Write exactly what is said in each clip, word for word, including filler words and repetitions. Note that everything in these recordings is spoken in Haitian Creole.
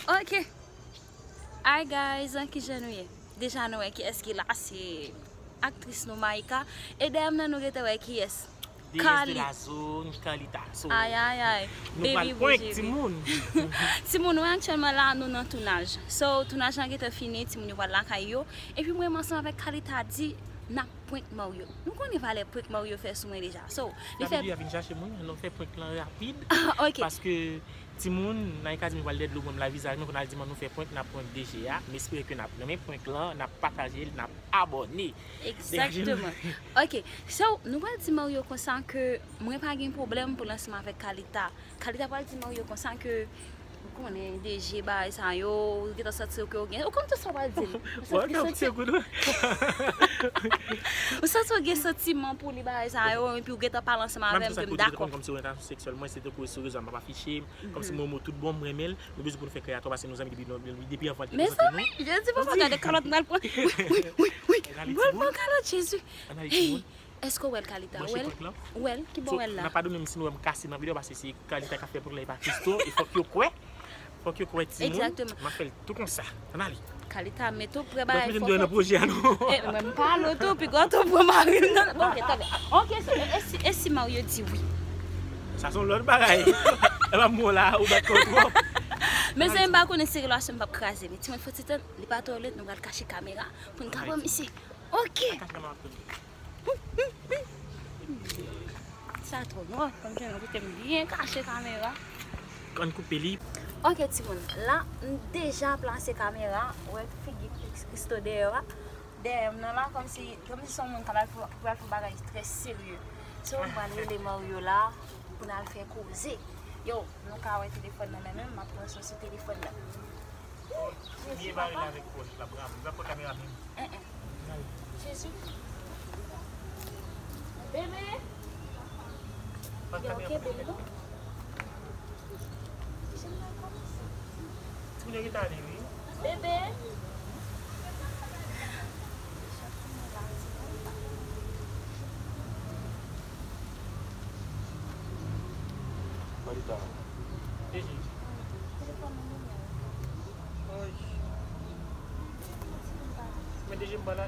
Ok. Hi guys, kijan nou ye? Deja nou wè kiyès ki la, se aktris nou Maïka. E dèyè m nan nou gentan wè kiyès? Déesse de la zone, Carlita. So, ay, ay, ay. Nou pral prank timoun. Timoun, wè aktyèlman la, nou nan tounaj. So, tounaj lan gentan fini, timoun yo pral lakay yo. Epi mwen, mwen ansanm avèk Carlita di, n ap prank Mario. Nou konnen valè prank Mario fè sou mwen deja. So, li fè. Sa vle di, a vin chache mwen, nou fè prank lan rapid. Ok. Paske timoun, Naïka di m pral dèyè dlo ban m la vizaj mwen, kounye a l di m an nou fè prank, n ap prank D J a. M espere ke n ap renmen prank lan, n ap pataje l, n ap abòne. Egzakteman. Ok. So, nou pral di Mario konsa ke mwen pa gen pwoblèm pou l ansanm avèk Carlita. Carlita pral di Mario konsa ke ou konnen D J bagay sa yo, ou gentan santi ke ou gen. Ou konn tout sa w pral di l. Ou santi, ou santi, ou santi ou gen santiman pou li bagay sa yo, epi ou gentan pale ansanm avè m ke m dakò. Kòmsi oryantasyon seksyèl mwen, se tankou sou rezo a m ap afiche, kòmsi mwen, mwen tout bon, m renmen l, nou bezwen pou nou fè kè a twa, paske nou zanmi depi, depi anvan l te prezante nou. Mezanmi, Jezi, papa, gade kalòt m pral pran. Wi, wi, wi, wi. M pral pran kalòt, Jezi. Hey, èske w wè l, Carlita? Ou wè l? Ou wè l? Ki bò w wè l la? N ap padone m si nou wè m kase nan videyo, paske se Carlita k ap fè prank la, e pa Christo, e fòk yo kwè. Fòk yo kwè timoun. Egzakteman. M ap fè l tou konsa. Ann ale. Carlita, mete w prè bagay fò fò. Mete m deyò nan pwojè a, non. E, mwen m pale w tou, piga w tou pran mari m nan. Bon, ok, tande. Ok, so, e, e si, e si Mario di wi? Sa se yon lòt bagay. E pa mwen la, ou bat kò twòp. Mezanmi, m pa konnen si relasyon m p ap kraze, men timoun fò ti tann, li pa twò lwen, nou pral kache kamera pou n ka wè misye. Ok. Sa twò nwa, fò m te nan kote m byen kache kamera. Ann koupe li. Ok, timoun, la, m deja plase kamera, ou wè figi Christo dèyè a. Dèyè m nan la, kòmsi, kòmsi se yon moun k ap al fè, k ap al fè bagay trè serye. So, m pral rele Mario la pou n al fè koze. Yo, nou ka wè telefòn nan men m, m ap pran son sou telefòn nan. Byen bare l avèk pòch la, bravo. Li pa pran kamera menm. Jezi. Bebe. Yo, kenbe l non. Timoun yo gentan ale wi. Bebe. Carlita. Jezi. Oy. Men deje m pral la.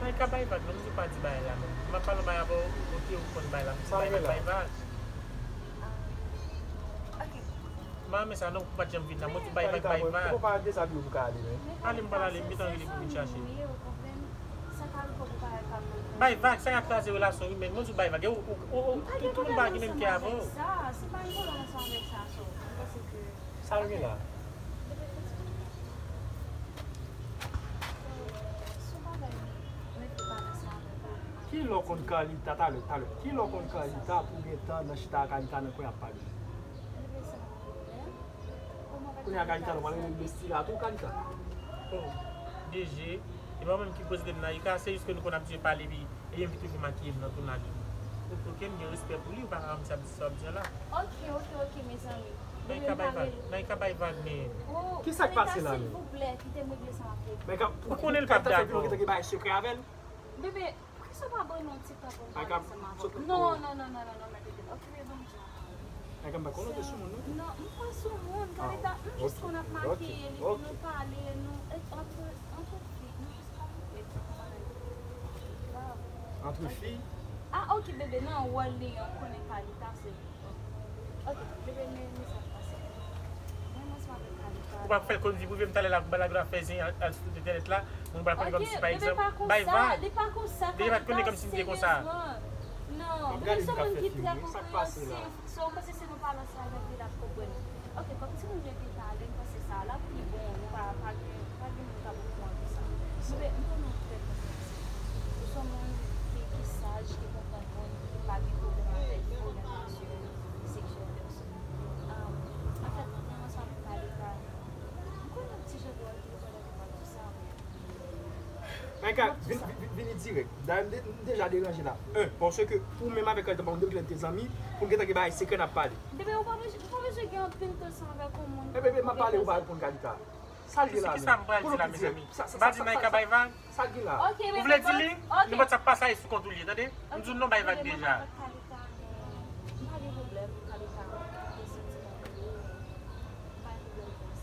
Mwen ka bay vag, non, m di pa di bagay la, non. M ap pale yon bagay avè w, ok, ou konn bagay la. Bay vag, bay vag. Ok. M pa renmen sa, non, ou pa t janm vin la. Mwen di bay vag, bay vag. Ou pa dezabiye ou ka ale, men. Ale, m pral ale, m gentan rele pou vin chache. Bay vag, sa k ap kraze relasyon imèn. Mwen di w bay vag. Ou, ou, ou, ou, tout, tout moun pa gen menm kè avè w. Sa, se pa yon pwoblèm ansanm avèk sa, so. Mwen panse ke Sa l gen la? Ki lè w konn Carlita, talè, talè? Ki lè w konn Carlita pou w gen tan nan chita ak Carlita nan kwen ap pale? Kounye a Carlita, nou pral rele besti la tou, Carlita. Oh, D J, e pa mwen menm ki prezante Naïka, se jis ke nou konn abitye pale, epi E m ki toujou makiye m nan tounaj yo. Ou kokenn, gen respè pou li, ou pa ka konn sa, sa w ap di an la. Ok, ok, ok, mezanmi. Naïka bay vag, Naïka bay vag, men. Kisa k pase la menm? Silvouplè, kite m regle sa m ap regle. Ou konnen l p ap dakò. Ou te gen bagay sekrè avè l? Bebe, poukisa w pa ban nou yon ti tan pou m pale ansanm avè w? Non, non, non, non, non, non, mèt Bebe. Okipe ban m di w. Naïka, m pa konnen w te sou moun, non? Non, m pa sou moun, Carlita, m jis konn ap makiye li, epi nou pale, nou, antre, antre fi, nou jis Antre fi? Ah, ok, bebe, nan wòl li an, ou konnen Carlita se. Ok, bebe, men, men sa k pase. Mwen, mwen se avèk Carlita. Ou pa fè l konn vi prive m talè la, pou bagay la fè zen al, al sou entènèt la, moun pral konnen kòmsi pa egzanp. Bay vag. Li pa konsa, li pa konsa, Carlita, serye. Deja konnen kòmsi m te konsa. Non, bebe, se moun ki trè konpreyansiv. So, ou panse si nou pale ansanm avèk li, l ap konprann? Ok, kòm timoun yo te pale, m panse sa la pi bon, nou pa, pa gen, pa gen moun k ap okonran de sa. Bebe, m konnen w trè konpreyansif. Ou se yon moun ki, ki saj, ki konprann moun, ki pa gen pwoblèm avèk oryantasyon seksyèl pèsonèl. Anfèt, mwen, mwen sa pou pale ka, m konnen w ti jan dwòl, ki konprann anpil mal di sa, men Naïka, vin, vin, vin, vini dirèk. Dayè, m de-, m deja deranje la. En, paske ou menm avèk Carlita, pa konn depi lè n te zanmi, pou n gentan gen bagay sekrè n ap pale. Bebe, ou pa bezwen, ou pa bezwen gen anpil tan ansanm avèk yon moun. E bebe, m ap pale, ou pa reponn Carlita. Sa l ye la menm? Kisa m pral di la, mezanmi? M pa di Naïka bay vag? Sa l gen la? Ou vle di li? Nenpòt sa k pase a, e sou kont ou l ye, tande? M di w non, bay vag deja. M pa gen pwoblèm, Carlita gen santiman pou ou. M pa gen pwoblèm pou ou.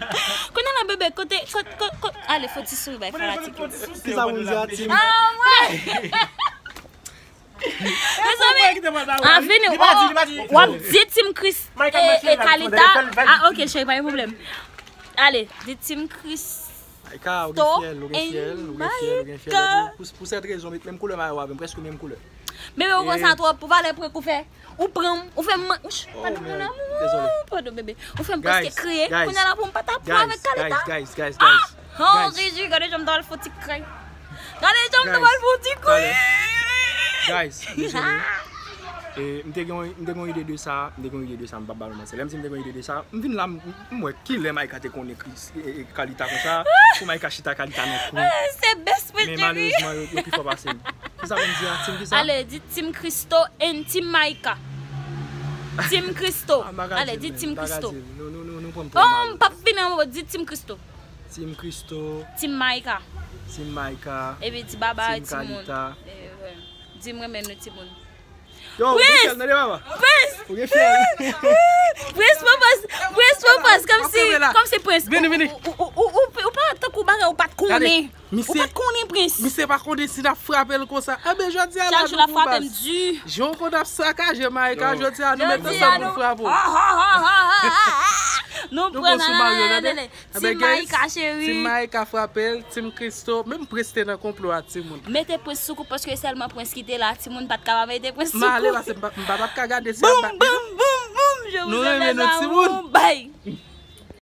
Kounye la, bebe, kote, kote, kote, kote, ale, fò ti souri bay fanatik yo. Ki sa moun di a, Tim? Ah, mwen! Mezanmi, Kite mwen ba. Ah, vini. Li pa di, li pa di. W ap di Team Chris. Mike, e, mwen e fè Kalita. Fè l, fè l. Ah, ok, cheri, pa gen pwoblèm. Ale, di Team Chris. Micah, ou gen fyèl, ou gen fyèl, ou gen fyèl, ou gen fyèl. Pou, pou, pou sèt rezon, menm koulè mayo avè m, prèske menm koulè. Bebe, ou konsa twòp, pou valè prank ou fè. Ou pran m, ou fè m man-, ch-, padon, mon amour, padon, bebe. Ou fè m prèske kriye. Kounye a la pou m pa ta pran avèk Kalita. Guys, guys, guys, guys, guys. Ah, oh, Jezi, gade jan m ta pral fè yon ti kri. Gade jan m ta pral fè yon ti kri. Guys, dezole. E, m te gen, m te gen yon ide de sa, m te gen yon ide de sa, m p ap ba nou manti. Lè m di m te gen yon ide de sa, m vin la, m, m wè kilè Micah te konnen Chris, e, e, Kalita konsa, pou Micah chita Kalita nan kwen. Ah, se best friend, men malerezman, yo, yo pi fò pase m. Kisa pou m di a? Team kisa? Ale, di Team Christo and Team Micah. Team Christo. Ale, di Team Christo. Nou, nou, nou, nou pran m twò mal. Oh, m p ap vin anwo, di Team Christo. Team Christo. Team Micah. Team Micah. Epi di babay, Team timoun. Kalita. Eh, ouais. Di m renmen nou, timoun. Yo, ou gen fyèl nan de papa? Prince! Ou gen fyèl? Prince, pran pòz, Prince, pran pòz, kòmsi, kòmsi Prince. Vini, vini. Ou, ou, ou, ou, ou pa tankou bagay, ou pa t konnen. Ou pa t konnen, Prince. Misye pa konnen si n ap frape l konsa. Enben, jodi a la, chak jou l ap frape m di. Jan w konn ap sakaje Micah, jodi a, nou met ansanm pou n frape w. Nou pran sou Mario, gade. Team Micah, cheri. Team Micah frape l, Team Christo, menm Prince te nan konplo a, timoun. Mete Prince sou kou, paske sèlman Prince ki te la, timoun pa t ka pa mete Prince sou kou. M ale, paske m pa, m pa t ap ka gade si ap bat. Boum, boum, boum, boum, je vous aime, les amours, bye.